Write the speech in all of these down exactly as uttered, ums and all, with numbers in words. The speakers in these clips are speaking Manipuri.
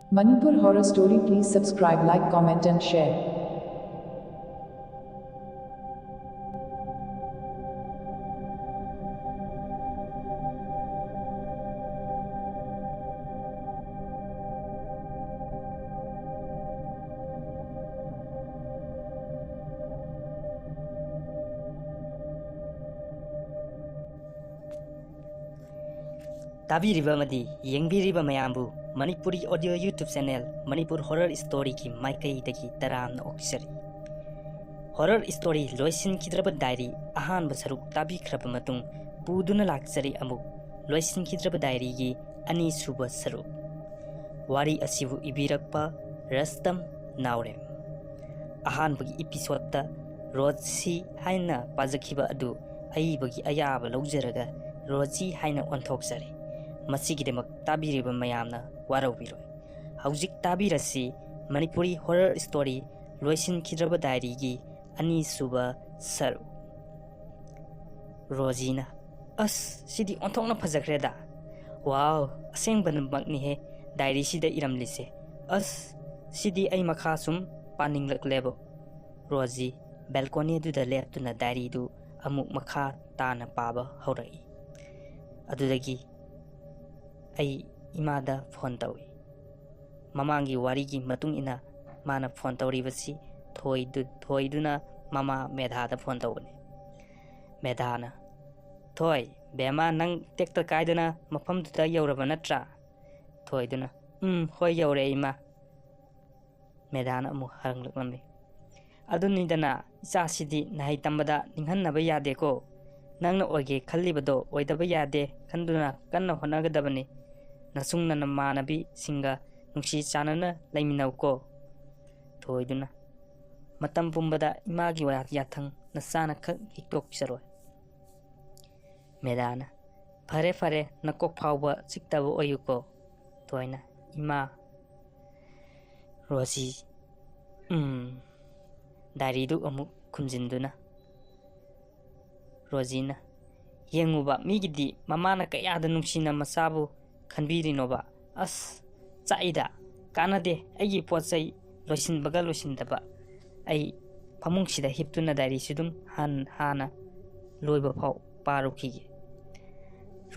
Manipur Horror Story, please subscribe, like, comment and share. ꯇꯥꯕꯤꯔꯤꯕ ꯑꯃꯗꯤ ꯌꯦꯡꯕꯤꯔꯤꯕ ꯃꯌꯥꯝꯕꯨ Manipuri audio YouTube channel Manipur Horror Storyꯒꯤ ꯃꯥꯏꯀꯩꯗꯒꯤ ꯇꯔꯥꯝꯅ ꯑꯣꯛꯆꯔꯤ꯫ Horror Story ꯂꯣꯏꯁꯤꯟꯈꯤꯗ꯭ꯔꯕ ꯗꯥꯏꯔꯤ ꯑꯍꯥꯟꯕ ꯁꯔꯨꯛ ꯇꯥꯕꯤꯈ꯭ꯔꯕ ꯃꯇꯨꯡ, ꯄꯨꯗꯨꯅ ꯂꯥꯛꯆꯔꯤ ꯑꯃꯨꯛ ꯂꯣꯏꯁꯤꯟꯈꯤꯗ꯭ꯔꯕ ꯗꯥꯏꯔꯤꯒꯤ ꯑꯅꯤꯁꯨꯕ ꯁꯔꯨꯛ꯫ ꯋꯥꯔꯤ ꯑꯁꯤꯕꯨ ꯏꯕꯤꯔꯛꯄ ꯔꯁꯇꯝ ꯅꯥꯎꯔꯦꯝ꯫ ꯑꯍꯥꯟꯕꯒꯤ episodeꯇ ꯔꯣꯖꯤ ꯍꯥꯏꯅ ꯄꯥꯖꯈꯤꯕ ꯑꯗꯨ ꯑꯏꯕꯒꯤ ꯑꯌꯥꯕ ꯂꯧꯖꯔꯒ ꯔꯣꯖꯤ ꯍꯥꯏꯅ ꯑꯣꯟꯊꯣꯛꯆꯔꯦ꯫ ꯃꯁꯤꯒꯤꯗꯃꯛ ꯇꯥꯕꯤꯔꯤꯕ ꯃꯌꯥꯝꯅ ꯋꯥꯔꯧꯕꯤꯔꯣꯏ꯫ ꯍꯧꯖꯤꯛ ꯇꯥꯕꯤꯔꯁꯤ ꯃꯅꯤꯄꯨꯔꯤ Horror Story ꯂꯣꯏꯁꯤꯟꯈꯤꯗ꯭ꯔꯕ ꯗꯥꯏꯔꯤꯒꯤ ꯑꯅꯤꯁꯨꯕ ꯁꯔꯨꯛ꯫ ꯔꯣꯖꯤꯅ, "ꯑꯁ, ꯁꯤꯗꯤ ꯑꯣꯟꯊꯣꯛꯅ ꯐꯖꯈ꯭ꯔꯦꯗ꯫ ꯋꯥꯎ, ꯑꯁꯦꯡꯕꯃꯛꯅꯤꯍꯦ ꯗꯥꯏꯔꯤꯁꯤꯗ ꯏꯔꯝꯂꯤꯁꯦ꯫ ꯑꯁ, ꯁꯤꯗꯤ ꯑꯩ ꯃꯈꯥ ꯁꯨꯝ ꯄꯥꯅꯤꯡꯂꯛꯂꯦꯕꯣ꯫" ꯔꯣꯖꯤ balcony ꯑꯗꯨꯗ ꯂꯦꯞꯇꯨꯅ ꯗꯥꯏꯔꯤꯗꯨ ꯑꯃꯨꯛ ꯃꯈꯥ ꯇꯥꯅ ꯄꯥꯕ ꯍꯧꯔꯛꯏ꯫ ꯑꯗꯨꯗꯒꯤ ꯑꯩ ꯏꯃꯥꯗ phone ꯇꯧꯏ꯫ ꯃꯃꯥꯡꯒꯤ ꯋꯥꯔꯤꯒꯤ ꯃꯇꯨꯡ ꯏꯟꯅ ꯃꯥꯅ phone ꯇꯧꯔꯤꯕꯁꯤ ꯊꯣꯏꯗꯨ-, ꯊꯣꯏꯗꯨꯅ ꯃꯃꯥ ꯃꯦꯙꯥꯗ phone ꯇꯧꯕꯅꯤ꯫ ꯃꯦꯙꯥꯅ, "ꯊꯣꯏ, ꯕꯦꯝꯃ, ꯅꯪ ꯇꯦꯛꯇ ꯀꯥꯏꯗꯅ ꯃꯐꯝꯗꯨꯗ ꯌꯧꯔꯕ ꯅꯠꯇ꯭ꯔꯥ?" ꯊꯣꯏꯗꯨꯅ, "ꯎꯝ, ꯍꯣꯏ, ꯌꯧꯔꯦ ꯏꯃꯥ꯫" ꯃꯦꯙꯥꯅ ꯑꯃꯨꯛ ꯍꯪꯂꯛꯂꯝꯃꯤ, "ꯑꯗꯨꯅꯤꯗꯅ, ꯏꯆꯥꯁꯤꯗꯤ ꯅꯍꯩ ꯇꯝꯕꯗ ꯅꯤꯡꯍꯟꯅꯕ ꯌꯥꯗꯦꯀꯣ꯫ ꯅꯪꯅ ꯑꯣꯏꯒꯦ ꯈꯜꯂꯤꯕꯗꯣ ꯑꯣꯏꯗꯕ ꯌꯥꯗꯦ ꯈꯟꯗꯨꯅ ꯀꯟꯅ ꯍꯣꯠꯅꯒꯗꯕꯅꯤ꯫ ꯅꯁꯨꯡ ꯅꯅꯃꯥꯟꯅꯕꯤꯁꯤꯡꯒ ꯅꯨꯡꯁꯤ ꯆꯥꯟꯅꯅ ꯂꯩꯃꯤꯟꯅꯧꯀꯣ꯫" ꯊꯣꯏꯗꯨꯅ, "ꯃꯇꯝ ꯄꯨꯝꯕꯗ ꯏꯃꯥꯒꯤ ꯋꯥ ꯌꯥꯊꯪ ꯅꯆꯥꯅ ꯈꯛ ꯍꯤꯛꯇꯣꯛꯆꯔꯣꯏ꯫" ꯃꯦꯙꯥꯅ, "ꯐꯔꯦ, ꯐꯔꯦ, ꯅꯀꯣꯛ ꯐꯥꯎꯕ ꯆꯤꯛꯇꯕ ꯑꯣꯏꯌꯨꯀꯣ꯫" ꯊꯣꯏꯅ, "ꯏꯃꯥ꯫" ꯔꯣꯖꯤ, "ꯎꯝ꯫" ꯗꯥꯏꯔꯤꯗꯨ ꯑꯃꯨꯛ ꯈꯨꯝꯖꯤꯟꯗꯨꯅ, ꯔꯣꯖꯤꯅ, "ꯌꯦꯡꯉꯨꯕ, ꯃꯤꯒꯤꯗꯤ ꯃꯃꯥꯅ ꯀꯌꯥꯗ ꯅꯨꯡꯁꯤꯅ ꯃꯆꯥꯕꯨ ꯈꯟꯕꯤꯔꯤꯅꯣꯕ꯫ ꯑꯁ, ꯆꯥꯛꯏꯗ꯫ "ꯀꯥꯟꯅꯗꯦ, ꯑꯩꯒꯤ ꯄꯣꯠ ꯆꯩ ꯂꯣꯏꯁꯤꯟꯕꯒ ꯂꯣꯏꯁꯤꯟꯗꯕ꯫ ꯑꯩ ꯐꯃꯨꯡꯁꯤꯗ ꯍꯤꯞꯇꯨꯅ ꯗꯥꯏꯔꯤꯁꯤ ꯑꯗꯨꯝ ꯍꯥꯟ ꯍꯥꯟꯅ ꯂꯣꯏꯕ ꯐꯥꯎ ꯄꯥꯔꯨꯈꯤꯒꯦ"꯫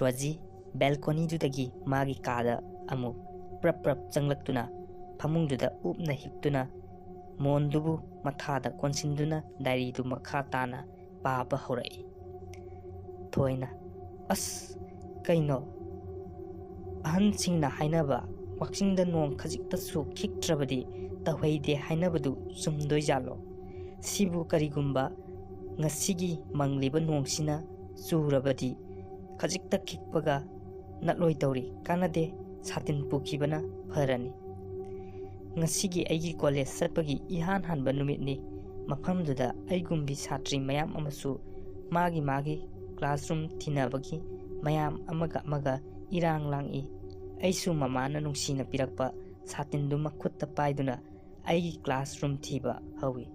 ꯔꯣꯖꯤ ꯕꯦꯜꯀꯣꯅꯤꯗꯨꯗꯒꯤ ꯃꯥꯒꯤ ꯀꯥꯗ ꯑꯃꯨꯛ ꯄ꯭ꯔꯞ ꯄ꯭ꯔꯞ ꯆꯪꯂꯛꯇꯨꯅ ꯐꯃꯨꯡꯗꯨꯗ ꯎꯞꯅ ꯍꯤꯞꯇꯨꯅ ꯃꯣꯟꯗꯨꯕꯨ ꯃꯊꯥꯗ ꯀꯣꯟꯁꯤꯟꯗꯨꯅ ꯗꯥꯏꯔꯤꯗꯨ ꯃꯈꯥ ꯇꯥꯅ ꯄꯥꯕ ꯍꯧꯔꯛꯏ꯫ ꯊꯣꯏꯅ, "ꯑꯁ, ꯀꯩꯅꯣ? ꯑꯍꯟꯁꯤꯡꯅ ꯍꯥꯏꯅꯕ, ꯋꯥꯛꯆꯤꯡꯗ ꯅꯣꯡ ꯈꯖꯤꯛꯇꯁꯨ ꯈꯤꯛꯇ꯭ꯔꯕꯗꯤ ꯇꯧꯍꯩꯗꯦ ꯍꯥꯏꯅꯕꯗꯨ ꯆꯨꯝꯗꯣꯏꯖꯥꯠꯂꯣ? ꯁꯤꯕꯨ ꯀꯔꯤꯒꯨꯝꯕ ꯉꯁꯤꯒꯤ ꯃꯪꯂꯤꯕ ꯅꯣꯡꯁꯤꯅ ꯆꯨꯔꯕꯗꯤ ꯈꯖꯤꯛꯇ ꯈꯤꯛꯄꯒ ꯅꯠꯂꯣꯏ ꯇꯧꯔꯤ꯫ ꯀꯥꯟꯅꯗꯦ, ꯁꯥꯇꯤꯟ ꯄꯨꯈꯤꯕꯅ ꯐꯔꯅꯤ"꯫ ꯉꯁꯤꯒꯤ ꯑꯩꯒꯤ ꯀꯣꯂꯦꯖ ꯆꯠꯄꯒꯤ ꯏꯍꯥꯟ ꯍꯥꯟꯕ ꯅꯨꯃꯤꯠꯅꯤ꯫ ꯃꯐꯝꯗꯨꯗ ꯑꯩꯒꯨꯝꯕꯤ ꯁꯥꯇ꯭ꯔꯤ ꯃꯌꯥꯝ ꯑꯃꯁꯨ ꯃꯥꯒꯤ ꯃꯥꯒꯤ ꯀ꯭ꯂꯥꯁꯔꯨꯝ ꯊꯤꯅꯕꯒꯤ ꯃꯌꯥꯝ ꯑꯃꯒ ꯑꯃꯒ ꯏꯔꯥꯡ ꯂꯥꯡꯏ꯫ ꯑꯩꯁꯨ ꯃꯃꯥꯅ ꯅꯨꯡꯁꯤꯅ ꯄꯤꯔꯛꯄ ꯁꯥꯇꯤꯟꯗꯨ ꯃꯈꯨꯠꯇ ꯄꯥꯏꯗꯨꯅ ꯑꯩꯒꯤ ꯀ꯭ꯂꯥꯁꯔꯨꯝ ꯊꯤꯕ ꯍꯧꯏ꯫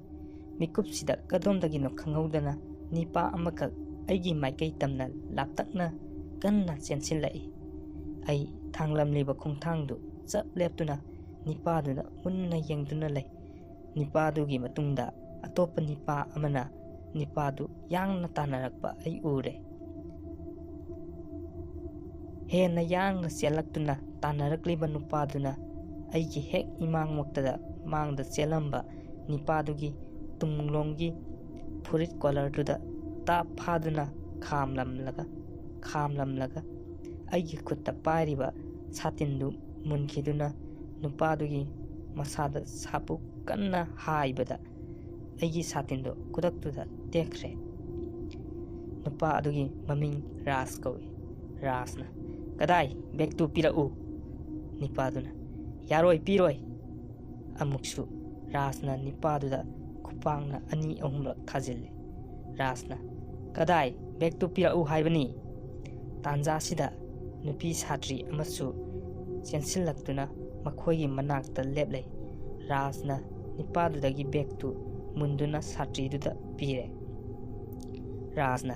ꯃꯤꯀꯨꯞꯁꯤꯗ ꯀꯗꯣꯝꯗꯒꯤꯅꯣ ꯈꯪꯍꯧꯗꯅ ꯅꯤꯄꯥ ꯑꯃꯈꯛ ꯑꯩꯒꯤ ꯃꯥꯏꯀꯩ ꯇꯝꯅ ꯂꯥꯞꯇꯛꯅ ꯀꯟꯅ ꯆꯦꯟꯁꯤꯜꯂꯛꯏ꯫ ꯑꯩ ꯊꯥꯡꯂꯝꯂꯤꯕ ꯈꯣꯡꯊꯥꯡꯗꯨ ꯆꯞ ꯂꯦꯞꯇꯨꯅ ꯅꯤꯄꯥꯗꯨꯗ ꯃꯨꯟꯅ ꯌꯦꯡꯗꯨꯅ ꯂꯩ꯫ ꯅꯤꯄꯥꯗꯨꯒꯤ ꯃꯇꯨꯡꯗ ꯑꯇꯣꯞꯄ ꯅꯤꯄꯥ ꯑꯃꯅ ꯅꯤꯄꯥꯗꯨ ꯌꯥꯡꯅ ꯇꯥꯟꯅꯔꯛꯄ ꯑꯩ ꯎꯔꯦ꯫ ꯍꯦꯟꯅ ꯌꯥꯡꯅ ꯆꯦꯜꯂꯛꯇꯨꯅ ꯇꯥꯟꯅꯔꯛꯂꯤꯕ ꯅꯨꯄꯥꯗꯨꯅ ꯑꯩꯒꯤ ꯍꯦꯛ ꯏꯃꯥꯡꯃꯛꯇꯗ ꯃꯥꯡꯗ ꯆꯦꯜꯂꯝꯕ ꯅꯤꯄꯥꯗꯨꯒꯤ ꯇꯨꯡꯂꯣꯝꯒꯤ ꯐꯨꯔꯤꯠ ꯀꯣꯂꯔꯗꯨꯗ ꯇꯥꯞ ꯐꯥꯗꯨꯅ ꯈꯥꯝꯂꯝꯂꯒ, ꯈꯥꯝꯂꯝꯂꯒ ꯑꯩꯒꯤ ꯈꯨꯠꯇ ꯄꯥꯏꯔꯤꯕ ꯁꯥꯇꯤꯟꯗꯨ ꯃꯨꯟꯈꯤꯗꯨꯅ ꯅꯨꯄꯥꯗꯨꯒꯤ ꯃꯁꯥꯗ ꯁꯥꯄꯨ ꯀꯟꯅ ꯍꯥꯏꯕꯗ ꯑꯩꯒꯤ ꯁꯥꯇꯤꯟꯗꯨ ꯈꯨꯗꯛꯇꯨꯗ ꯇꯦꯛꯈ꯭ꯔꯦ꯫ ꯅꯨꯄꯥ ꯑꯗꯨꯒꯤ ꯃꯃꯤꯡ ꯔꯥꯖ ꯀꯧꯏ꯫ ꯔꯥꯖꯅ, "ꯀꯗꯥꯏ? ꯕꯦꯒꯇꯨ ꯄꯤꯔꯛꯎ!" ꯅꯤꯄꯥꯗꯨꯅ, "ꯌꯥꯔꯣꯏ, ꯄꯤꯔꯣꯏ!" ꯑꯃꯨꯛꯁꯨ ꯔꯥꯖꯅ ꯅꯤꯄꯥꯗꯨꯗ ꯈꯨꯄꯥꯛꯅ ꯑꯅꯤ ꯑꯍꯨꯝꯂꯛ ꯊꯥꯖꯤꯜꯂꯤ꯫ ꯔꯥꯖꯅ, "ꯀꯗꯥꯏ? ꯕꯦꯒꯇꯨ ꯄꯤꯔꯛꯎ ꯍꯥꯏꯕꯅꯤ!" ꯇꯥꯟꯖꯥꯁꯤꯗ ꯅꯨꯄꯤ ꯁꯥꯇ꯭ꯔꯤ ꯑꯃꯁꯨ ꯆꯦꯟꯁꯤꯜꯂꯛꯇꯨꯅ ꯃꯈꯣꯏꯒꯤ ꯃꯅꯥꯛꯇ ꯂꯦꯞꯂꯦ꯫ ꯔꯥꯖꯅ ꯅꯤꯄꯥꯗꯨꯗꯒꯤ ꯕꯦꯒꯇꯨ ꯃꯨꯟꯗꯨꯅ ꯁꯥꯇ꯭ꯔꯤꯗꯨꯗ ꯄꯤꯔꯦ꯫ ꯔꯥꯖꯅ,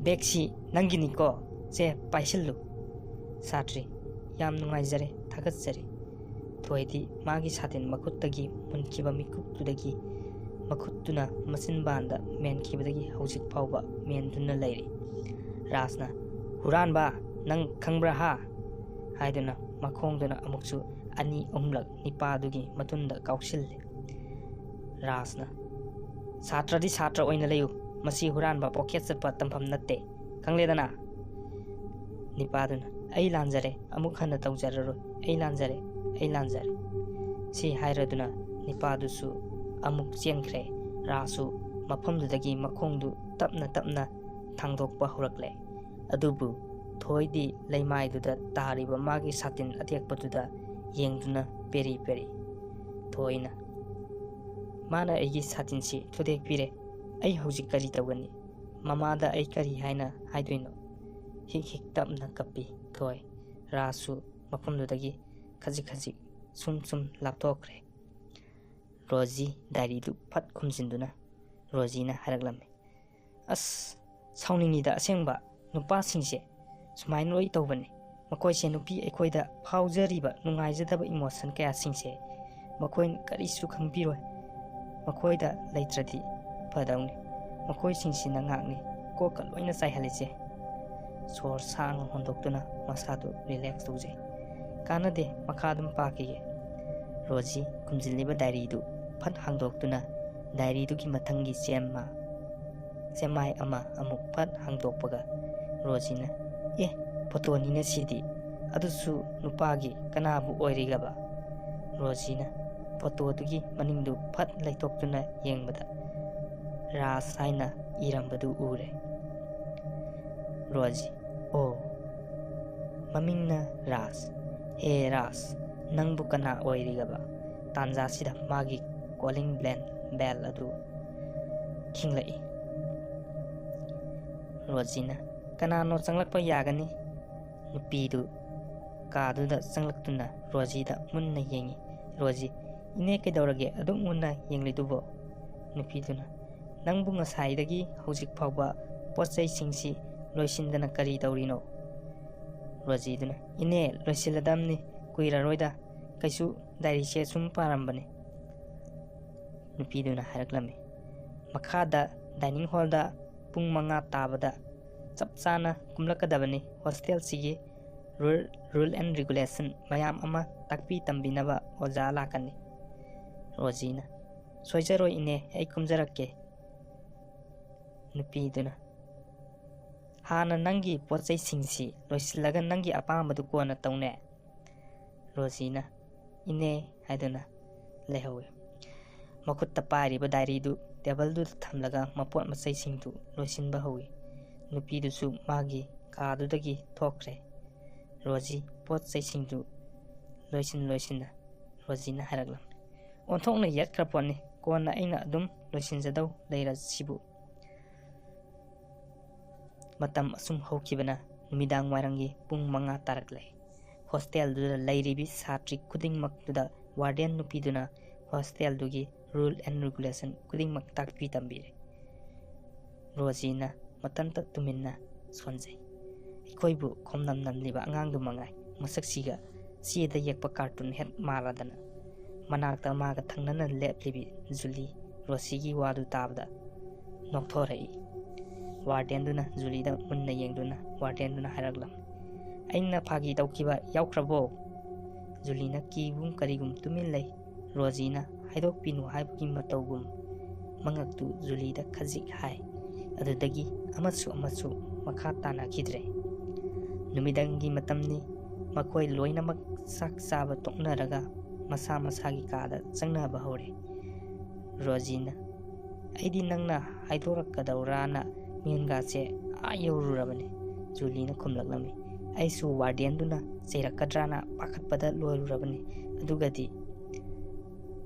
"ꯕꯦꯒꯁꯤ ꯅꯪꯒꯤꯅꯤꯀꯣ? ꯁꯦ, ꯄꯥꯏꯁꯤꯜꯂꯨ"꯫ ꯁꯥꯇ꯭ꯔꯤ, "ꯌꯥꯝ ꯅꯨꯡꯉꯥꯏꯖꯔꯦ, ꯊꯥꯒꯠꯆꯔꯤ"꯫ ꯊꯣꯏꯗꯤ ꯃꯥꯒꯤ ꯁꯥꯇꯤꯟ ꯃꯈꯨꯠꯇꯒꯤ ꯃꯨꯟꯈꯤꯕ ꯃꯤꯀꯨꯞꯇꯨꯗꯒꯤ ꯃꯈꯨꯠꯇꯨꯅ ꯃꯆꯤꯟꯕꯥꯟꯗ ꯃꯦꯟꯈꯤꯕꯗꯒꯤ ꯍꯧꯖꯤꯛ ꯐꯥꯎꯕ ꯃꯦꯟꯗꯨꯅ ꯂꯩꯔꯤ꯫ ꯔꯥꯖꯅ, "ꯍꯨꯔꯥꯟꯕ, ꯅꯪ ꯈꯪꯕ꯭ꯔꯥ ꯍꯥ?" ꯍꯥꯏꯗꯨꯅ ꯃꯈꯣꯡꯗꯨꯅ ꯑꯃꯨꯛꯁꯨ ꯑꯅꯤ ꯑꯍꯨꯝꯂꯛ ꯅꯤꯄꯥꯗꯨꯒꯤ ꯃꯇꯨꯡꯗ ꯀꯥꯎꯁꯤꯜꯂꯤ꯫ ꯔꯥꯖꯅ, "ꯁꯥꯇ꯭ꯔꯗꯤ ꯁꯥꯇ꯭ꯔ ꯑꯣꯏꯅ ꯂꯩꯌꯨ, ꯃꯁꯤ ꯍꯨꯔꯥꯟꯕ ꯄꯣꯀꯦꯠ ꯆꯠꯄ ꯇꯝꯐꯝ ꯅꯠꯇꯦ, ꯈꯪꯂꯦꯗꯅ?" ꯅꯤꯄꯥꯗꯨꯅ, "ꯑꯩ ꯂꯥꯟꯖꯔꯦ, ꯑꯃꯨꯛ ꯍꯟꯅ ꯇꯧꯖꯔꯔꯣꯏ, ꯑꯩ ꯂꯥꯟꯖꯔꯦ, ꯑꯩ ꯂꯥꯟꯖꯔꯦ" ꯁꯤ ꯍꯥꯏꯔꯗꯨꯅ ꯅꯤꯄꯥꯗꯨꯁꯨ ꯑꯃꯨꯛ ꯆꯦꯟꯈ꯭ꯔꯦ꯫ ꯔꯥꯖꯁꯨ ꯃꯐꯝꯗꯨꯗꯒꯤ ꯃꯈꯣꯡꯗꯨ ꯇꯞꯅ ꯇꯞꯅ ꯊꯥꯡꯗꯣꯛꯄ ꯍꯧꯔꯛꯂꯦ꯫ ꯑꯗꯨꯕꯨ ꯊꯣꯏꯗꯤ ꯂꯩꯃꯥꯏꯗꯨꯗ ꯇꯥꯔꯤꯕ ꯃꯥꯒꯤ ꯁꯥꯇꯤꯟ ꯑꯇꯦꯛꯄꯗꯨꯗ ꯌꯦꯡꯗꯨꯅ ꯄꯦꯔꯤ ꯄꯦꯔꯤ꯫ ꯊꯣꯏꯅ, "ꯃꯥꯅ ꯑꯩꯒꯤ ꯁꯥꯇꯤꯟꯁꯤ ꯊꯨꯗꯦꯛꯄꯤꯔꯦ꯫ ꯑꯩ ꯍꯧꯖꯤꯛ ꯀꯔꯤ ꯇꯧꯒꯅꯤ? ꯃꯃꯥꯗ ꯑꯩ ꯀꯔꯤ ꯍꯥꯏꯅ ꯍꯥꯏꯗꯣꯏꯅꯣ?" ꯍꯤꯛ ꯍꯤꯛ ꯇꯞꯅ ꯀꯞꯄꯤ ꯊꯣꯏ꯫ ꯔꯥꯖꯁꯨ ꯃꯐꯝꯗꯨꯗꯒꯤ ꯈꯖꯤꯛ ꯈꯖꯤꯛ ꯁꯨꯝ ꯁꯨꯝ ꯂꯥꯞꯊꯣꯛꯈ꯭ꯔꯦ꯫ ꯔꯣꯖꯤ ꯗꯥꯏꯔꯤꯗꯨ ꯐꯠ ꯈꯨꯝꯖꯤꯟꯗꯨꯅ ꯔꯣꯖꯤꯅ ꯍꯥꯏꯔꯛꯂꯝꯃꯤ, "ꯑꯁ, ꯁꯥꯎꯅꯤꯡꯉꯤꯗ ꯑꯁꯦꯡꯕ꯫ ꯅꯨꯄꯥꯁꯤꯡꯁꯦ ꯁꯨꯃꯥꯏꯅ ꯂꯣꯏ ꯇꯧꯕꯅꯤ꯫ ꯃꯈꯣꯏꯁꯦ ꯅꯨꯄꯤ ꯑꯩꯈꯣꯏꯗ ꯐꯥꯎꯖꯔꯤꯕ ꯅꯨꯡꯉꯥꯏꯖꯗꯕ ꯏꯃꯣꯁꯟ ꯀꯌꯥꯁꯤꯡꯁꯦ ꯃꯈꯣꯏꯅ ꯀꯔꯤꯁꯨ ꯈꯪꯕꯤꯔꯣꯏ꯫ ꯃꯈꯣꯏꯗ ꯂꯩꯇ꯭ꯔꯗꯤ ꯐꯗꯧꯅꯤ꯫ ꯃꯈꯣꯏꯁꯤꯡꯁꯤꯅ ꯉꯥꯛꯅꯤ ꯀꯣꯛꯀ ꯂꯣꯏꯅ ꯆꯥꯏꯍꯜꯂꯤꯁꯦ"꯫ ꯁꯣꯔ ꯁꯥꯡꯅ ꯍꯣꯟꯗꯣꯛꯇꯨꯅ ꯃꯁꯥꯗꯨ ꯔꯤꯂꯦꯛꯁ ꯇꯧꯖꯩ꯫ "ꯀꯥꯟꯅꯗꯦ, ꯃꯈꯥ ꯑꯗꯨꯝ ꯄꯥꯈꯤꯒꯦ"꯫ ꯔꯣꯖꯤ ꯈꯨꯝꯖꯤꯜꯂꯤꯕ ꯗꯥꯏꯔꯤꯗꯨ ꯐꯠ ꯍꯥꯡꯗꯣꯛꯇꯨꯅ ꯗꯥꯏꯔꯤꯗꯨꯒꯤ ꯃꯊꯪꯒꯤ ꯆꯦꯝꯃ ꯆꯦꯃꯥꯏ ꯑꯃ ꯑꯃꯨꯛ ꯐꯠ ꯍꯥꯡꯗꯣꯛꯄꯒ ꯔꯣꯖꯤꯅ, "ꯑꯦ, ꯐꯣꯇꯣꯅꯤꯅ ꯁꯤꯗꯤ, ꯑꯗꯨꯁꯨ ꯅꯨꯄꯥꯒꯤ, ꯀꯅꯥꯕꯨ ꯑꯣꯏꯔꯤꯒꯕ?" ꯔꯣꯖꯤꯅ ꯐꯣꯇꯣꯗꯨꯒꯤ ꯃꯅꯤꯡꯗꯨ ꯐꯠ ꯂꯩꯊꯣꯛꯇꯨꯅ ꯌꯦꯡꯕꯗ ꯔꯥꯖ ꯍꯥꯏꯅ ꯏꯔꯝꯕꯗꯨ ꯎꯔꯦ꯫ ꯔꯣꯖꯤ, "ꯑꯣ, ꯃꯃꯤꯡꯅ ꯔꯥꯖ꯫ ꯍꯦ ꯔꯥꯖ, ꯅꯪꯕꯨ ꯀꯅꯥ ꯑꯣꯏꯔꯤꯒꯕ?" ꯇꯥꯟꯖꯥꯁꯤꯗ ꯃꯥꯒꯤ ꯀꯣꯂꯤꯡ ꯕ꯭ꯂꯦꯟ ꯕꯦꯜ ꯑꯗꯨ ꯈꯤꯡꯂꯛꯏ꯫ ꯔꯣꯖꯤꯅ, "ꯀꯅꯥꯅꯣ ꯆꯪꯂꯛꯄ ꯌꯥꯒꯅꯤ?" ꯅꯨꯄꯤꯗꯨ ꯀꯥꯗꯨꯗ ꯆꯪꯂꯛꯇꯨꯅ ꯔꯣꯖꯤꯗ ꯃꯨꯟꯅ ꯌꯦꯡꯉꯤ꯫ ꯔꯣꯖꯤ, "ꯏꯅꯦ, ꯀꯩꯗꯧꯔꯒꯦ ꯑꯗꯨꯛ ꯃꯨꯟꯅ ꯌꯦꯡꯂꯤꯗꯨꯕꯣ?" ꯅꯨꯄꯤꯗꯨꯅ, "ꯅꯪꯕꯨ ꯉꯁꯥꯏꯗꯒꯤ ꯍꯧꯖꯤꯛ ꯐꯥꯎꯕ ꯄꯣꯠ ꯆꯩꯁꯤꯡꯁꯤ ꯂꯣꯏꯁꯤꯟꯗꯅ ꯀꯔꯤ ꯇꯧꯔꯤꯅꯣ?" ꯔꯣꯖꯤꯗꯨꯅ, "ꯏꯅꯦ, ꯂꯣꯏꯁꯤꯜꯂꯗꯝꯅꯤ, ꯀꯨꯏꯔꯔꯣꯏꯗ꯫ ꯀꯩꯁꯨ ꯗꯥꯏꯔꯤꯁꯦ ꯁꯨꯝ ꯄꯥꯔꯝꯕꯅꯤ, ꯅꯨꯄꯤꯗꯨꯅ ꯍꯥꯏꯔꯛꯂꯝꯃꯤ꯫ ꯃꯈꯥꯗ ꯗꯥꯏꯅꯤꯡ ꯍꯣꯜꯗ ꯄꯨꯡ ꯃꯉꯥ ꯇꯥꯕꯗ ꯆꯞ ꯆꯥꯅ ꯀꯨꯝꯂꯛꯀꯗꯕꯅꯤ꯫ ꯍꯣꯁꯇꯦꯜꯁꯤꯒꯤ ꯔꯨꯜ, ꯔꯨꯜ ꯑꯦꯟ ꯔꯤꯒꯨꯂꯦꯁꯟ ꯃꯌꯥꯝ ꯑꯃ ꯇꯥꯛꯄꯤ ꯇꯝꯕꯤꯅꯕ ꯑꯣꯖꯥ ꯂꯥꯛꯀꯅꯤ꯫ ꯔꯣꯖꯤꯅ, "ꯁꯣꯏꯖꯔꯣꯏ ꯏꯅꯦ, ꯑꯩ ꯀꯨꯝꯖꯔꯛꯀꯦ"꯫ ꯅꯨꯄꯤꯗꯨꯅ, "ꯍꯥꯟꯅ ꯅꯪꯒꯤ ꯄꯣꯠ ꯆꯩꯁꯤꯡꯁꯤ ꯂꯣꯏꯁꯤꯜꯂꯒ ꯅꯪꯒꯤ ꯑꯄꯥꯝꯕꯗꯨ ꯀꯣꯟꯅ ꯇꯧꯅꯦ"꯫ ꯔꯣꯖꯤꯅ "ꯏꯅꯦ" ꯍꯥꯏꯗꯨꯅ ꯂꯩꯍꯧꯏ꯫ ꯃꯈꯨꯠꯇ ꯄꯥꯏꯔꯤꯕ ꯗꯥꯏꯔꯤꯗꯨ ꯇꯦꯕꯜꯗꯨꯗ ꯊꯝꯂꯒ ꯃꯄꯣꯠ ꯃꯆꯩꯁꯤꯡꯗꯨ ꯂꯣꯏꯁꯤꯟꯕ ꯍꯧꯏ꯫ ꯅꯨꯄꯤꯗꯨꯁꯨ ꯃꯥꯒꯤ ꯀꯥꯗꯨꯗꯒꯤ ꯊꯣꯛꯈ꯭ꯔꯦ꯫ ꯔꯣꯖꯤ ꯄꯣꯠ ꯆꯩꯁꯤꯡꯗꯨ ꯂꯣꯏꯁꯤꯟ ꯂꯣꯏꯁꯤꯟꯅ ꯔꯣꯖꯤꯅ ꯍꯥꯏꯔꯛꯂꯝꯃꯤ, "ꯑꯣꯟꯊꯣꯛꯅ ꯌꯦꯠꯈ꯭ꯔ ꯄꯣꯠꯅꯤ, ꯀꯣꯟꯅ ꯑꯩꯅ ꯑꯗꯨꯝ ꯂꯣꯏꯁꯤꯟꯖꯗꯧ ꯂꯩꯔꯁꯤꯕꯨ"꯫ ꯃꯇꯝ ꯑꯁꯨꯝ ꯍꯧꯈꯤꯕꯅ ꯅꯨꯃꯤꯗꯥꯡ ꯋꯥꯏꯔꯝꯒꯤ ꯄꯨꯡ ꯃꯉꯥ ꯇꯥꯔꯛꯂꯦ꯫ ꯍꯣꯁꯇꯦꯜꯗꯨꯗ ꯂꯩꯔꯤꯕꯤ ꯁꯥꯇ꯭ꯔꯤ ꯈꯨꯗꯤꯡꯃꯛꯇꯨꯗ ꯋꯥꯔꯗꯦꯟ ꯅꯨꯄꯤꯗꯨꯅ ꯍꯣꯁꯇꯦꯜꯗꯨꯒꯤ ꯔꯨꯜ ꯑꯦꯟ ꯔꯤꯒꯨꯂꯦꯁꯟ ꯈꯨꯗꯤꯡꯃꯛ ꯇꯥꯛꯄꯤ ꯇꯝꯕꯤꯔꯦ꯫ ꯔꯣꯖꯤꯅ ꯃꯊꯟꯇ ꯇꯨꯃꯤꯟꯅ ꯁꯣꯟꯖꯩ꯫ ꯑꯩꯈꯣꯏꯕꯨ ꯈꯣꯝꯅꯝ ꯅꯝꯂꯤꯕ ꯑꯉꯥꯡꯗꯨ ꯃꯉꯥꯏ꯫ ꯃꯁꯛꯁꯤꯒ ꯆꯦꯗ ꯌꯦꯛꯄ ꯀꯥꯔꯇꯨꯟ ꯍꯦꯛ ꯃꯥꯜꯂꯗꯅ꯫ ꯃꯅꯥꯛꯇ ꯃꯥꯒ ꯊꯪꯅꯅ ꯂꯦꯞꯂꯤꯕꯤ ꯖꯨꯂꯤ ꯔꯣꯖꯤꯒꯤ ꯋꯥꯗꯨ ꯇꯥꯕꯗ ꯅꯣꯛꯊꯣꯔꯛꯏ꯫ ꯋꯥꯔꯗꯦꯟꯗꯨꯅ ꯖꯨꯂꯤꯗ ꯃꯨꯟꯅ ꯌꯦꯡꯗꯨꯅ ꯋꯥꯔꯗꯦꯟꯗꯨꯅ ꯍꯥꯏꯔꯛꯂꯝꯃꯤ, "ꯑꯩꯅ ꯐꯥꯒꯤ ꯇꯧꯈꯤꯕ ꯌꯥꯎꯈ꯭ꯔꯕꯣ?" ꯖꯨꯂꯤꯅ ꯀꯤꯒꯨꯝ ꯀꯔꯤꯒꯨꯝ ꯇꯨꯃꯤꯟ ꯂꯩ꯫ ꯔꯣꯖꯤꯅ ꯍꯥꯏꯗꯣꯛꯄꯤꯅꯨ ꯍꯥꯏꯕꯒꯤ ꯃꯇꯧꯒꯨꯝ ꯃꯉꯛꯇꯨ ꯖꯨꯂꯤꯗ ꯈꯖꯤꯛ ꯍꯥꯏ꯫ ꯑꯗꯨꯗꯒꯤ ꯑꯃꯁꯨ ꯑꯃꯁꯨ ꯃꯈꯥ ꯇꯥꯅꯈꯤꯗ꯭ꯔꯦ꯫ ꯅꯨꯃꯤꯗꯥꯡꯒꯤ ꯃꯇꯝꯅꯤ꯫ ꯃꯈꯣꯏ ꯂꯣꯏꯅꯃꯛ ꯆꯥꯛ ꯆꯥꯕ ꯇꯣꯛꯅꯔꯒ ꯃꯁꯥ ꯃꯁꯥꯒꯤ ꯀꯥꯗ ꯆꯪꯅꯕ ꯍꯧꯔꯦ꯫ ꯔꯣꯖꯤꯅ, "ꯑꯩꯗꯤ ꯅꯪꯅ ꯍꯥꯏꯗꯣꯔꯛꯀꯗꯧꯔꯥꯅ ꯃꯤꯍꯨꯟꯒꯥꯁꯦ ꯑꯥ ꯌꯧꯔꯨꯔꯕꯅꯤ"꯫ ꯖꯨꯂꯤꯅ ꯈꯨꯝꯂꯛꯂꯝꯃꯤ꯫ "ꯑꯩꯁꯨ ꯋꯥꯔꯗꯦꯟꯗꯨꯅ ꯆꯩꯔꯛꯀꯗ꯭ꯔꯥꯅ ꯄꯥꯈꯠꯄꯗ ꯂꯣꯏꯔꯨꯔꯕꯅꯤ"꯫ ꯑꯗꯨꯒꯗꯤ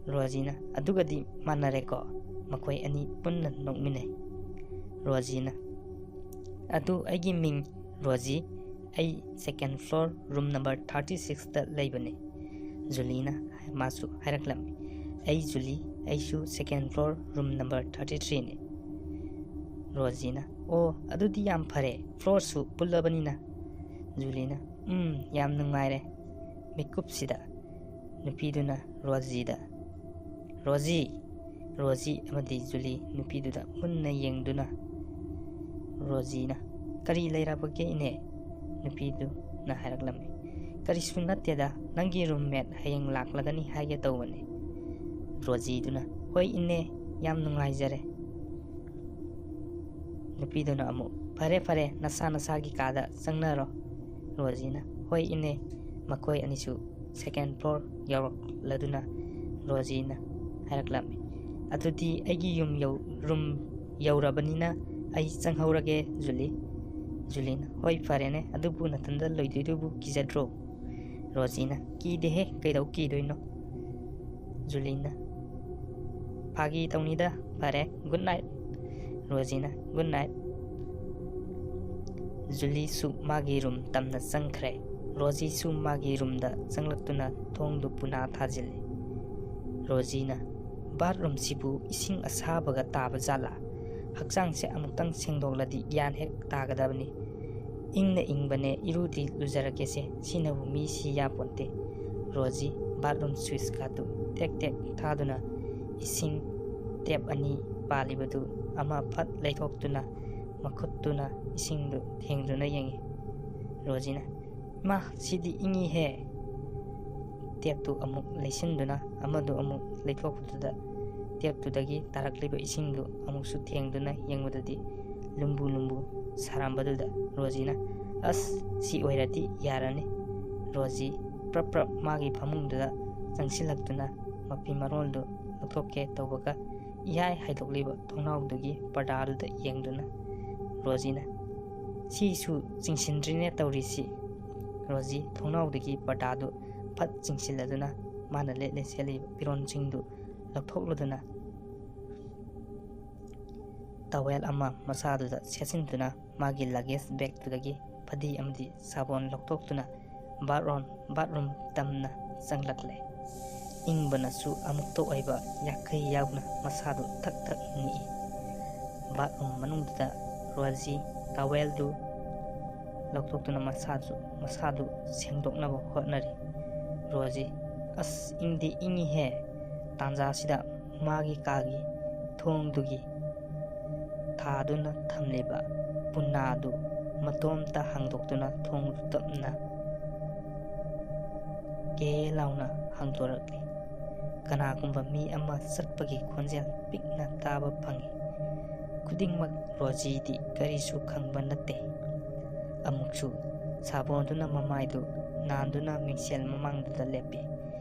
ꯔꯣꯖꯤꯅ, "ꯑꯗꯨꯒꯗꯤ ꯃꯥꯟꯅꯔꯦꯀꯣ"꯫ ꯃꯈꯣꯏ ꯑꯅꯤ ꯄꯨꯟꯅ ꯅꯣꯛꯃꯤꯟꯅꯩ꯫ ꯔꯣꯖꯤꯅ, "ꯑꯗꯨ ꯑꯩꯒꯤ ꯃꯤꯡ ꯔꯣꯖꯤ, ꯑꯩ second floor room number thirty ꯁꯤꯛꯁꯇ ꯂꯩꯕꯅꯤ"꯫ ꯖꯨꯂꯤꯅ ꯃꯥꯁꯨ ꯍꯥꯏꯔꯛꯂꯝꯃꯤ, "ꯑꯩ ꯖꯨꯂꯤ, ꯑꯩꯁꯨ second floor room number thirty ꯊ꯭ꯔꯤꯅꯤ"꯫ ꯔꯣꯖꯤꯅ, "ꯑꯣ, ꯑꯗꯨꯗꯤ ꯌꯥꯝ ꯐꯔꯦ, ꯐ꯭ꯂꯣꯔꯁꯨ ꯄꯨꯜꯂꯕꯅꯤꯅ"꯫ ꯖꯨꯂꯤꯅ, "ꯎꯝ, ꯌꯥꯝ ꯅꯨꯡꯉꯥꯏꯔꯦ"꯫ ꯃꯤꯀꯨꯞꯁꯤꯗ ꯅꯨꯄꯤꯗꯨꯅ ꯔꯣꯖꯤꯗ, "ꯔꯣꯖꯤ!" ꯔꯣꯖꯤ ꯑꯃꯗꯤ ꯖꯨꯂꯤ ꯅꯨꯄꯤꯗꯨꯗ ꯃꯨꯟꯅ ꯌꯦꯡꯗꯨꯅ ꯔꯣꯖꯤꯅ, "ꯀꯔꯤ ꯂꯩꯔꯕꯒꯦ, ꯏꯅꯦ?" ꯅꯨꯄꯤꯗꯨꯅ ꯍꯥꯏꯔꯛꯂꯝꯃꯤ꯫ "ꯀꯔꯤꯁꯨ ꯅꯠꯇꯦꯗ, ꯅꯪꯒꯤ ꯔꯨꯝꯃꯦꯠ ꯍꯌꯦꯡ ꯂꯥꯛꯂꯒꯅꯤ ꯍꯥꯏꯒꯦ ꯇꯧꯕꯅꯤ꯫" ꯔꯣꯖꯤꯗꯨꯅ, "ꯍꯣꯏ ꯏꯅꯦ, ꯌꯥꯝ ꯅꯨꯡꯉꯥꯏꯖꯔꯦ꯫" ꯅꯨꯄꯤꯗꯨꯅ ꯑꯃꯨꯛ, "ꯐꯔꯦ ꯐꯔꯦ, ꯅꯁꯥ ꯅꯁꯥꯒꯤ ꯀꯥꯗ ꯆꯪꯅꯔꯣ꯫" ꯔꯣꯖꯤꯅ, "ꯍꯣꯏ ꯏꯅꯦ꯫" ꯃꯈꯣꯏ ꯑꯅꯤꯁꯨ ꯁꯦꯀꯦꯟ ꯐ꯭ꯂꯣꯔ ꯌꯧꯔꯛꯂꯗꯨꯅ ꯔꯣꯖꯤꯅ ꯍꯥꯏꯔꯛꯂꯝꯃꯤ, "ꯑꯗꯨꯗꯤ ꯑꯩꯒꯤ ꯌꯨꯝ ꯌꯧ ꯔꯨꯝ ꯌꯧꯔꯕꯅꯤꯅ ꯑꯩ ꯆꯪꯍꯧꯔꯒꯦ, ꯖꯨꯂꯤ꯫" ꯖꯨꯂꯤꯅ, "ꯍꯣꯏ ꯐꯔꯦꯅꯦ, ꯑꯗꯨꯕꯨ ꯅꯊꯟꯗ ꯂꯩꯗꯣꯏꯗꯨꯕꯨ ꯀꯤꯖꯗ꯭ꯔꯣ?" ꯔꯣꯖꯤꯅ, "ꯀꯤꯗꯦꯍꯦ, ꯀꯩꯗꯧ ꯀꯤꯗꯣꯏꯅꯣ?" ꯖꯨꯂꯤꯅ, "ꯐꯥꯒꯤ ꯇꯧꯅꯤꯗ, ꯐꯔꯦ, ꯒꯨꯗ ꯅꯥꯏꯠ꯫" ꯔꯣꯖꯤꯅ, "ꯒꯨꯗ ꯅꯥꯏꯠ꯫" ꯖꯨꯂꯤꯁꯨ ꯃꯥꯒꯤ ꯔꯨꯝ ꯇꯝꯅ ꯆꯪꯈ꯭ꯔꯦ꯫ ꯔꯣꯖꯤꯁꯨ ꯃꯥꯒꯤ ꯔꯨꯝꯗ ꯆꯪꯂꯛꯇꯨꯅ ꯊꯣꯡꯗꯨ ꯄꯨꯅꯥ ꯊꯥꯖꯤꯜꯂꯤ꯫ ꯔꯣꯖꯤꯅ, "ꯕꯥꯠꯔꯨꯝꯁꯤꯕꯨ ꯏꯁꯤꯡ ꯑꯁꯥꯕꯒ ꯇꯥꯕ ꯖꯥꯠꯂꯥ? ꯍꯛꯆꯥꯡꯁꯦ ꯑꯃꯨꯛꯇꯪ ꯁꯦꯡꯗꯣꯛꯂꯗꯤ ꯒ꯭ꯌꯥꯟ ꯍꯦꯛ ꯇꯥꯒꯗꯕꯅꯤ꯫ ꯏꯪꯅ ꯏꯪꯕꯅꯦ, ꯏꯔꯨꯗꯤ ꯂꯨꯖꯔꯒꯦꯁꯦ, ꯁꯤꯅꯕꯨ ꯃꯤ ꯁꯤ ꯌꯥꯄꯣꯟꯇꯦ꯫" ꯔꯣꯖꯤ ꯕꯥꯠꯔꯨꯝ ꯁ꯭ꯋꯤꯆꯀꯥꯗꯨ ꯇꯦꯛ ꯇꯦꯛ ꯊꯥꯗꯨꯅ ꯏꯁꯤꯡ ꯇꯦꯞ ꯑꯅꯤ ꯄꯥꯜꯂꯤꯕꯗꯨ ꯑꯃ ꯐꯠ ꯂꯩꯊꯣꯛꯇꯨꯅ ꯃꯈꯨꯠꯇꯨꯅ ꯏꯁꯤꯡꯗꯨ ꯊꯦꯡꯗꯨꯅ ꯌꯦꯡꯉꯤ꯫ ꯔꯣꯖꯤꯅ, "ꯏꯃꯥ, ꯁꯤꯗꯤ ꯏꯪꯉꯤꯍꯦ!" ꯇꯦꯞꯇꯨ ꯑꯃꯨꯛ ꯂꯩꯁꯤꯟꯗꯨꯅ ꯑꯃꯗꯨ ꯑꯃꯨꯛ ꯂꯩꯊꯣꯛꯄꯗꯨꯗ ꯇꯦꯞꯇꯨꯗꯒꯤ ꯇꯥꯔꯛꯂꯤꯕ ꯏꯁꯤꯡꯗꯨ ꯑꯃꯨꯛꯁꯨ ꯊꯦꯡꯗꯨꯅ ꯌꯦꯡꯕꯗꯗꯤ ꯂꯨꯝꯕꯨ ꯂꯨꯝꯕꯨ ꯁꯥꯔꯝꯕꯗꯨꯗ ꯔꯣꯖꯤꯅ, "ꯑꯁ, ꯁꯤ ꯑꯣꯏꯔꯗꯤ ꯌꯥꯔꯅꯤ꯫" ꯔꯣꯖꯤ ꯄ꯭ꯔꯞ ꯄ꯭ꯔꯞ ꯃꯥꯒꯤ ꯐꯃꯨꯡꯗꯨꯗ ꯆꯪꯁꯤꯜꯂꯛꯇꯨꯅ ꯃꯐꯤ ꯃꯔꯣꯜꯗꯨ ꯂꯧꯊꯣꯛꯀꯦ ꯇꯧꯕꯒ ꯏꯍꯥꯏ ꯍꯥꯏꯗꯣꯛꯂꯤꯕ ꯊꯣꯡꯅꯥꯎꯗꯨꯒꯤ ꯄꯔꯗꯥꯗꯨꯗ ꯌꯦꯡꯗꯨꯅ ꯔꯣꯖꯤꯅ, "ꯁꯤꯁꯨ ꯆꯤꯡꯁꯤꯟꯗ꯭ꯔꯤꯅꯦ ꯇꯧꯔꯤꯁꯤ꯫" ꯔꯣꯖꯤ ꯊꯣꯡꯅꯥꯎꯗꯒꯤ ꯄꯔꯗꯥꯗꯨ ꯐꯠ ꯆꯤꯡꯁꯤꯜꯂꯗꯨꯅ ꯃꯥꯅ ꯂꯤꯠꯂꯤ ꯁꯦꯠꯂꯤꯕ ꯐꯤꯔꯣꯜꯁꯤꯡꯗꯨ ꯂꯧꯊꯣꯛꯂꯗꯨꯅ ꯇꯋꯦꯜ ꯑꯃ ꯃꯁꯥꯗꯨꯗ ꯁꯦꯠꯆꯤꯟꯗꯨꯅ ꯃꯥꯒꯤ ꯂꯒꯦꯖ ꯕꯦꯒꯇꯨꯗꯒꯤ ꯐꯗꯤ ꯑꯃꯗꯤ ꯁꯥꯄꯣꯟ ꯂꯧꯊꯣꯛꯇꯨꯅ ꯕꯥꯠꯔꯨꯝ, ꯕꯥꯠꯔꯨꯝ ꯇꯝꯅ ꯆꯪꯂꯛꯂꯦ꯫ ꯏꯪꯕꯅꯁꯨ ꯑꯃꯨꯛꯇ ꯑꯣꯏꯕ ꯌꯥꯈꯩ ꯌꯥꯎꯅ ꯃꯁꯥꯗꯨ ꯊꯛ ꯊꯛ ꯅꯤꯛꯏ꯫ ꯕꯥꯠꯔꯨꯝ ꯃꯅꯨꯡꯗꯨꯗ ꯔꯣꯖꯤ ꯇꯋꯦꯜꯗꯨ ꯂꯧꯊꯣꯛꯇꯨꯅ ꯃꯁꯥꯁꯨ, ꯃꯁꯥꯗꯨ ꯁꯦꯡꯗꯣꯛꯅꯕ ꯍꯣꯠꯅꯔꯤ꯫ ꯔꯣꯖꯤ ꯑꯁ, ꯏꯪꯗꯤ ꯏꯪꯉꯤꯍꯦ꯫ ꯇꯥꯟꯖꯥꯁꯤꯗ ꯃꯥꯒꯤ ꯀꯥꯒꯤ ꯊꯣꯡꯗꯨꯒꯤ ꯊꯥꯗꯨꯅ ꯊꯝꯂꯤꯕ ꯄꯨꯅꯥꯗꯨ ꯃꯇꯣꯝꯇ ꯍꯥꯡꯗꯣꯛꯇꯨꯅ ꯊꯣꯡꯗꯨ ꯇꯞꯅ ꯀꯦ ꯂꯥꯎꯅ ꯍꯥꯡꯗꯣꯔꯛꯂꯤ꯫ ꯀꯅꯥꯒꯨꯝꯕ ꯃꯤ ꯑꯃ ꯆꯠꯄꯒꯤ ꯈꯣꯟꯖꯦꯜ ꯄꯤꯛꯅ ꯇꯥꯕ ꯐꯪꯏ꯫ ꯈꯨꯗꯤꯡꯃꯛ ꯔꯣꯖꯤꯗꯤ ꯀꯔꯤꯁꯨ ꯈꯪꯕ ꯅꯠꯇꯦ꯫ ꯑꯃꯨꯛꯁꯨ ꯁꯥꯕꯣꯟꯗꯨꯅ ꯃꯃꯥꯏꯗꯨ ꯅꯥꯟꯗꯨꯅ ꯃꯤꯡꯁꯦꯜ ꯃꯃꯥꯡꯗꯨꯗ ꯂꯦꯞꯄꯤ꯫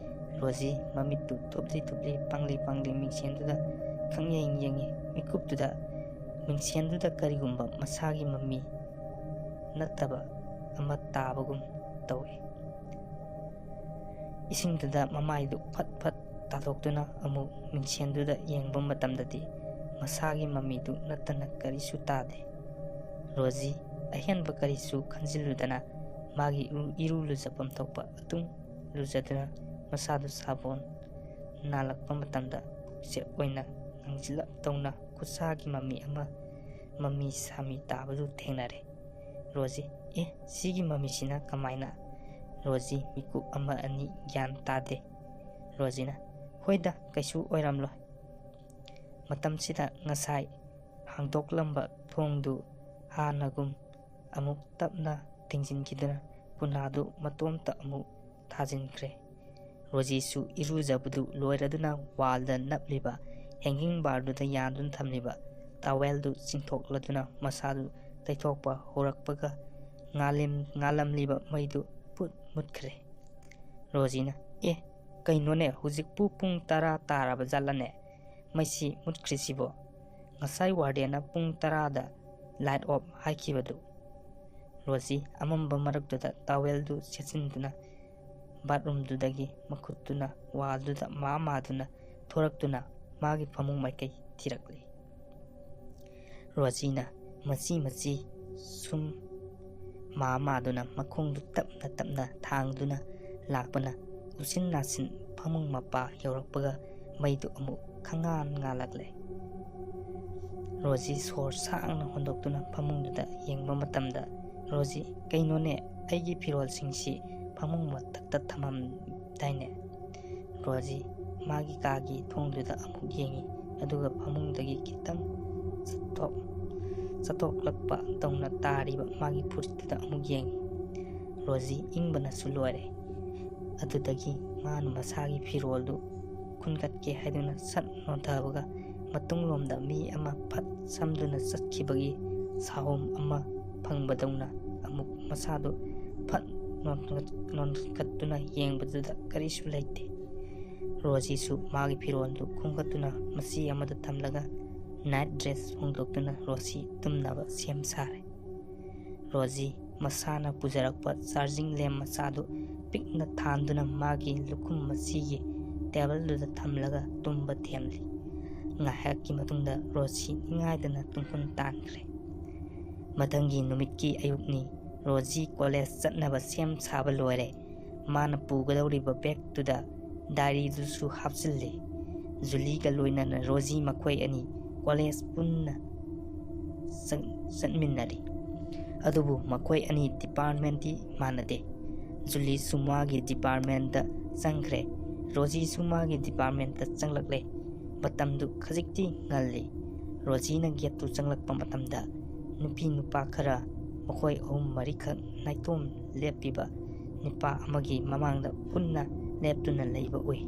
ꯔꯣꯖꯤ ꯃꯃꯤꯠꯇꯨ ꯊꯨꯞꯂꯤ ꯊꯨꯞꯂꯤ, ꯄꯥꯡꯂꯤ ꯄꯥꯡꯂꯤ ꯃꯤꯡꯁꯦꯜꯗꯨꯗ ꯈꯪꯌꯦꯡ ꯌꯦꯡꯏ꯫ ꯃꯤꯀꯨꯞꯇꯨꯗ ꯃꯤꯡꯁꯦꯜꯗꯨꯗ ꯀꯔꯤꯒꯨꯝꯕ ꯃꯁꯥꯒꯤ ꯃꯃꯤ ꯅꯠꯇꯕ ꯑꯃ ꯇꯥꯕꯒꯨꯝ ꯇꯧꯏ꯫ ꯏꯁꯤꯡꯗꯨꯗ ꯃꯃꯥꯏꯗꯨ ꯐꯠ ꯐꯠ ꯇꯥꯊꯣꯛꯇꯨꯅ ꯑꯃꯨꯛ ꯃꯤꯡꯁꯦꯜꯗꯨꯗ ꯌꯦꯡꯕ ꯃꯇꯝꯗꯗꯤ ꯃꯁꯥꯒꯤ ꯃꯃꯤꯗꯨ ꯅꯠꯇꯅ ꯀꯔꯤꯁꯨ ꯇꯥꯗꯦ꯫ ꯔꯣꯖꯤ ꯑꯍꯦꯟꯕ ꯀꯔꯤꯁꯨ ꯈꯟꯖꯤꯜꯂꯨꯗꯅ ꯃꯥꯒꯤ ꯏꯔꯨ, ꯏꯔꯨ ꯂꯨꯖꯐꯝ ꯊꯣꯛꯄ ꯑꯗꯨꯝ ꯂꯨꯖꯗꯨꯅ ꯃꯁꯥꯗꯨ ꯁꯥꯄꯣꯟ ꯅꯥꯜꯂꯛꯄ ꯃꯇꯝꯗ ꯎꯆꯦꯛ ꯑꯣꯏꯅ ꯉꯥꯡꯁꯤꯜꯂꯞ ꯇꯧꯅ ꯈꯨꯠꯁꯥꯒꯤ ꯃꯃꯤ ꯑꯃ, ꯃꯃꯤ ꯁꯥꯃꯤ ꯇꯥꯕꯗꯨ ꯊꯦꯡꯅꯔꯦ꯫ ꯔꯣꯖꯤ, "ꯑꯦ, ꯁꯤꯒꯤ ꯃꯃꯤꯁꯤꯅ ꯀꯃꯥꯏꯅ?" ꯔꯣꯖꯤ ꯃꯤꯀꯨꯞ ꯑꯃ ꯑꯅꯤ ꯒ꯭ꯌꯥꯟ ꯇꯥꯗꯦ꯫ ꯔꯣꯖꯤꯅ, "ꯍꯣꯏꯗ, ꯀꯩꯁꯨ ꯑꯣꯏꯔꯝꯂꯣꯏ꯫" ꯃꯇꯝꯁꯤꯗ ꯉꯁꯥꯏ ꯍꯥꯡꯗꯣꯛꯂꯝꯕ ꯊꯣꯡꯗꯨ ꯍꯥꯟꯅꯒꯨꯝ ꯑꯃꯨꯛ ꯇꯞꯅ ꯊꯤꯡꯖꯤꯟꯈꯤꯗꯨꯅ ꯄꯨꯅꯥꯗꯨ ꯃꯇꯣꯝꯇ ꯑꯃꯨꯛ ꯊꯥꯖꯤꯟꯈ꯭ꯔꯦ꯫ ꯔꯣꯖꯤꯁꯨ ꯏꯔꯨꯖꯕꯗꯨ ꯂꯣꯏꯔꯗꯨꯅ ꯋꯥꯜꯗ ꯅꯞꯂꯤꯕ ꯍꯦꯡꯒꯤꯡ ꯕꯥꯔꯗꯨꯗ ꯌꯥꯟꯗꯨꯅ ꯊꯝꯂꯤꯕ ꯇꯥꯋꯦꯜꯗꯨ ꯆꯤꯡꯊꯣꯛꯂꯗꯨꯅ ꯃꯁꯥꯗꯨ ꯇꯩꯊꯣꯛꯄ ꯍꯧꯔꯛꯄꯒ ꯉꯥꯂꯦꯝ-, ꯉꯥꯂꯝꯂꯤꯕ ꯃꯩꯗꯨ ꯄꯨꯠ ꯃꯨꯠꯈ꯭ꯔꯦ꯫ ꯔꯣꯖꯤꯅ, "ꯑꯦ, ꯀꯩꯅꯣꯅꯦ, ꯍꯧꯖꯤꯛꯄꯨ ꯄꯨꯡ ꯇꯔꯥ ꯇꯥꯔꯕ ꯖꯥꯠꯂꯅꯦ? ꯃꯩꯁꯤ ꯃꯨꯠꯈ꯭ꯔꯤꯁꯤꯕꯣ? ꯉꯁꯥꯏ ꯋꯥꯔꯗꯦꯟꯅ ꯄꯨꯡ ꯇꯔꯥꯗ light off ꯍꯥꯏꯈꯤꯕꯗꯨ?" ꯔꯣꯖꯤ ꯑꯃꯝꯕ ꯃꯔꯛꯇꯨꯗ ꯇꯥꯋꯦꯜꯗꯨ ꯁꯦꯠꯆꯤꯟꯗꯨꯅ ꯕꯥꯠꯔꯨꯝꯗꯨꯗꯒꯤ ꯃꯈꯨꯠꯇꯨꯅ ꯋꯥꯜꯗꯨꯗ ꯃꯥ ꯃꯥꯗꯨꯅ ꯊꯣꯔꯛꯇꯨꯅ ꯃꯥꯒꯤ ꯐꯃꯨꯡ ꯃꯥꯏꯀꯩ ꯊꯤꯔꯛꯂꯤ꯫ ꯔꯣꯖꯤꯅ ꯃꯆꯤ ꯃꯆꯤ ꯁꯨꯝ ꯃꯥ ꯃꯥꯗꯨꯅ ꯃꯈꯣꯡꯗꯨ ꯇꯞꯅ ꯇꯞꯅ ꯊꯥꯡꯗꯨꯅ ꯂꯥꯛꯄꯅ ꯎꯆꯤꯟ ꯅꯥꯆꯤꯟ ꯐꯃꯨꯡ ꯃꯄꯥ ꯌꯧꯔꯛꯄꯒ ꯃꯩꯗꯨ ꯑꯃꯨꯛ ꯈꯪꯉꯥꯟ ꯉꯥꯜꯂꯛꯂꯦ꯫ ꯔꯣꯖꯤ ꯁꯣꯔ ꯁꯥꯡꯅ ꯍꯣꯟꯗꯣꯛꯇꯨꯅ ꯐꯃꯨꯡꯗꯨꯗ ꯌꯦꯡꯕ ꯃꯇꯝꯗ, "ꯔꯣꯖꯤ, ꯀꯩꯅꯣꯅꯦ, ꯑꯩꯒꯤ ꯐꯤꯔꯣꯜꯁꯤꯡꯁꯤ ꯐꯃꯨꯡ ꯃꯊꯛꯇ ꯊꯝꯃꯝꯗꯥꯏꯅꯦ?" ꯔꯣꯖꯤ ꯃꯥꯒꯤ ꯀꯥꯒꯤ ꯊꯣꯡꯗꯨꯗ ꯑꯃꯨꯛ ꯌꯦꯡꯉꯤ, ꯑꯗꯨꯒ ꯐꯃꯨꯡꯗꯒꯤ ꯈꯤꯇꯪ ꯆꯠꯊꯣꯛ-, ꯆꯠꯊꯣꯛꯂꯛꯄ ꯇꯧꯅ ꯇꯥꯔꯤꯕ ꯃꯥꯒꯤ ꯐꯨꯔꯤꯠꯇꯨꯗ ꯑꯃꯨꯛ ꯌꯦꯡꯉꯤ꯫ ꯔꯣꯖꯤ ꯏꯪꯕꯅꯁꯨ ꯂꯣꯏꯔꯦ꯫ ꯑꯗꯨꯗꯒꯤ ꯃꯥꯅ ꯃꯁꯥꯒꯤ ꯐꯤꯔꯣꯜꯗꯨ ꯈꯨꯟꯒꯠꯀꯦ ꯍꯥꯏꯗꯨꯅ ꯁꯠ ꯅꯣꯟꯊꯕꯒ, ꯃꯇꯨꯡꯂꯣꯝꯗ ꯃꯤ ꯑꯃ ꯐꯠ ꯁꯝꯗꯨꯅ ꯆꯠꯈꯤꯕꯒꯤ ꯁꯥꯍꯣꯝ ꯑꯃ ꯐꯪꯕꯗꯧꯅ ꯑꯃꯨꯛ ꯃꯁꯥꯗꯨ ꯐꯠ ꯅꯣꯟꯈꯠ-, ꯅꯣꯟꯈꯠꯇꯨꯅ ꯌꯦꯡꯕꯗꯨꯗ ꯀꯔꯤꯁꯨ ꯂꯩꯇꯦ꯫ ꯔꯣꯖꯤꯁꯨ ꯃꯥꯒꯤ ꯐꯤꯔꯣꯜꯗꯨ ꯈꯣꯝꯒꯠꯇꯨꯅ ꯃꯆꯤ ꯑꯃꯗ ꯊꯝꯂꯒ night dress ꯍꯣꯡꯗꯣꯛꯇꯨꯅ ꯔꯣꯖꯤ ꯇꯨꯝꯅꯕ ꯁꯦꯝ ꯁꯥꯔꯦ꯫ ꯔꯣꯖꯤ ꯃꯁꯥꯅ ꯄꯨꯖꯔꯛꯄ charging lamp ꯃꯆꯥꯗꯨ ꯄꯤꯛꯅ ꯊꯥꯟꯗꯨꯅ ꯃꯥꯒꯤ ꯂꯨꯈꯨꯝ ꯃꯆꯤꯒꯤ tableꯗꯨꯗ ꯊꯝꯂꯒ ꯇꯨꯝꯕ ꯊꯦꯝꯂꯤ꯫ ꯉꯥꯏꯍꯥꯛꯀꯤ ꯃꯇꯨꯡꯗ ꯔꯣꯖꯤ ꯅꯤꯡꯉꯥꯏꯗꯅ ꯇꯨꯡꯈꯨꯟ ꯇꯥꯟꯈ꯭ꯔꯦ꯫ ꯃꯊꯪꯒꯤ ꯅꯨꯃꯤꯠꯀꯤ ꯑꯌꯨꯛꯅꯤ꯫ ꯔꯣꯖꯤ college ꯆꯠꯅꯕ ꯁꯦꯝ ꯁꯥꯕ ꯂꯣꯏꯔꯦ꯫ ꯃꯥꯅ ꯄꯨꯒꯗꯧꯔꯤꯕ bagꯇꯨꯗ diaryꯗꯨꯁꯨ ꯍꯥꯞꯆꯤꯜꯂꯤ꯫ ꯖꯨꯂꯤꯒ ꯂꯣꯏꯅꯅ ꯔꯣꯖꯤ ꯃꯈꯣꯏ ꯑꯅꯤ college ꯄꯨꯟꯅ ꯆꯠ-, ꯆꯠꯃꯤꯟꯅꯔꯤ꯫ ꯑꯗꯨꯕꯨ ꯃꯈꯣꯏ ꯑꯅꯤ departmentꯇꯤ ꯃꯥꯟꯅꯗꯦ꯫ ꯖꯨꯂꯤꯁꯨ ꯃꯥꯒꯤ departmentꯇ ꯆꯪꯈ꯭ꯔꯦ꯫ ꯔꯣꯖꯤꯁꯨ ꯃꯥꯒꯤ departmentꯇ ꯆꯪꯂꯛꯂꯦ꯫ ꯃꯇꯝꯗꯨ ꯈꯖꯤꯛꯇꯤ ꯉꯜꯂꯤ꯫ ꯔꯣꯖꯤꯅ gateꯇꯨ ꯆꯪꯂꯛꯄ ꯃꯇꯝꯗ ꯅꯨꯄꯤ ꯅꯨꯄꯥ ꯈꯔ, ꯃꯈꯣꯏ ꯑꯍꯨꯝ ꯃꯔꯤꯈꯛ ꯅꯥꯏꯇꯣꯝ ꯂꯦꯞꯄꯤꯕ ꯅꯨꯄꯥ ꯑꯃꯒꯤ ꯃꯃꯥꯡꯗ ꯄꯨꯟꯅ ꯂꯦꯞꯇꯨꯅ ꯂꯩꯕ ꯎꯏ꯫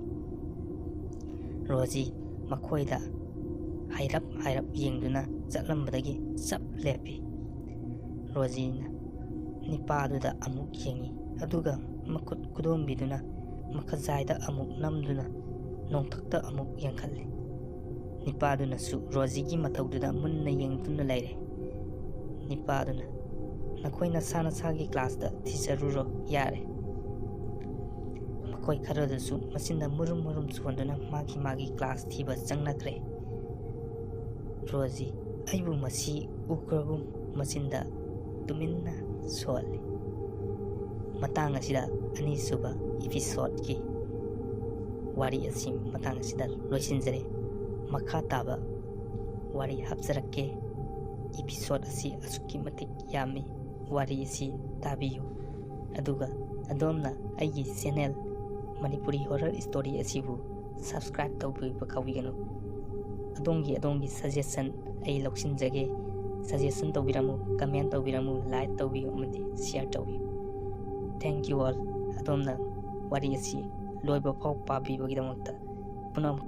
ꯔꯣꯖꯤ ꯃꯈꯣꯏꯗ ꯍꯥꯏꯔꯞ ꯍꯥꯏꯔꯞ ꯌꯦꯡꯗꯨꯅ ꯆꯠꯂꯝꯕꯗꯒꯤ ꯆꯞ ꯂꯦꯞꯄꯤ꯫ ꯔꯣꯖꯤꯅ ꯅꯤꯄꯥꯗꯨꯗ ꯑꯃꯨꯛ ꯌꯦꯡꯉꯤ, ꯑꯗꯨꯒ ꯃꯈꯨꯠ ꯈꯨꯗꯣꯝꯕꯤꯗꯨꯅ ꯃꯈꯖꯥꯏꯗ ꯑꯃꯨꯛ ꯅꯝꯗꯨꯅ ꯅꯣꯡꯊꯛꯇ ꯑꯃꯨꯛ ꯌꯦꯡꯈꯠꯂꯤ꯫ ꯅꯤꯄꯥꯗꯨꯅꯁꯨ ꯔꯣꯖꯤꯒꯤ ꯃꯇꯧꯗꯨꯗ ꯃꯨꯟꯅ ꯌꯦꯡꯗꯨꯅ ꯂꯩꯔꯦ꯫ ꯅꯤꯄꯥꯗꯨꯅ, "ꯅꯈꯣꯏ ꯅꯁꯥ ꯅꯁꯥꯒꯤ classꯇ ꯊꯤꯖꯔꯨꯔꯣ, ꯌꯥꯔꯦ꯫" ꯃꯈꯣꯏ ꯈꯔꯗꯨꯁꯨ ꯃꯆꯤꯟꯗ ꯃꯨꯔꯨꯝ ꯃꯨꯔꯨꯝ ꯁꯣꯟꯗꯨꯅ ꯃꯥꯒꯤ ꯃꯥꯒꯤ class ꯊꯤꯕ ꯆꯪꯅꯈ꯭ꯔꯦ꯫ ꯔꯣꯖꯤ ꯑꯩꯕꯨ ꯃꯁꯤ ꯎꯈ꯭ꯔꯒꯨꯝ ꯃꯆꯤꯟꯗ ꯇꯨꯃꯤꯟꯅ ꯁꯣꯜꯂꯤ꯫ ꯃꯇꯥꯡ ꯑꯁꯤꯗ ꯑꯅꯤꯁꯨꯕ episodeꯀꯤ ꯋꯥꯔꯤ ꯑꯁꯤ ꯃꯇꯥꯡ ꯑꯁꯤꯗ ꯂꯣꯏꯁꯤꯟꯖꯔꯦ꯫ ꯃꯈꯥ ꯇꯥꯕ ꯋꯥꯔꯤ ꯍꯥꯞꯆꯔꯛꯀꯦ꯫ Episode ꯑꯁꯤ ꯑꯁꯨꯛꯀꯤ ꯃꯇꯤꯛ ꯌꯥꯝꯃꯤ꯫ ꯋꯥꯔꯤ ꯑꯁꯤ ꯇꯥꯕꯤꯌꯨ꯫ ꯑꯗꯨꯒ ꯑꯗꯣꯝꯅ ꯑꯩꯒꯤ channel ꯃꯅꯤꯄꯨꯔꯤ horror story ꯑꯁꯤꯕꯨ subscribe ꯇꯧꯕꯤꯕ ꯀꯥꯎꯕꯤꯒꯅꯨ꯫ ꯑꯗꯣꯝꯒꯤ ꯑꯗꯣꯝꯒꯤ suggestion ꯑꯩ ꯂꯧꯁꯤꯟꯖꯒꯦ꯫ Suggestion ꯇꯧꯕꯤꯔꯝꯃꯨ, comment ꯇꯧꯕꯤꯔꯝꯃꯨ, like ꯇꯧꯕꯤꯌꯨ ꯑꯃꯗꯤ share ꯇꯧꯕꯤꯌꯨ꯫ Thank you all꯫ ꯑꯗꯣꯝꯅ ꯋꯥꯔꯤ ꯑꯁꯤ ꯂꯣꯏꯕ ꯐꯥꯎ ꯄꯥꯕꯤꯕꯒꯤꯗꯃꯛꯇ ꯄꯨꯝꯅꯃꯛ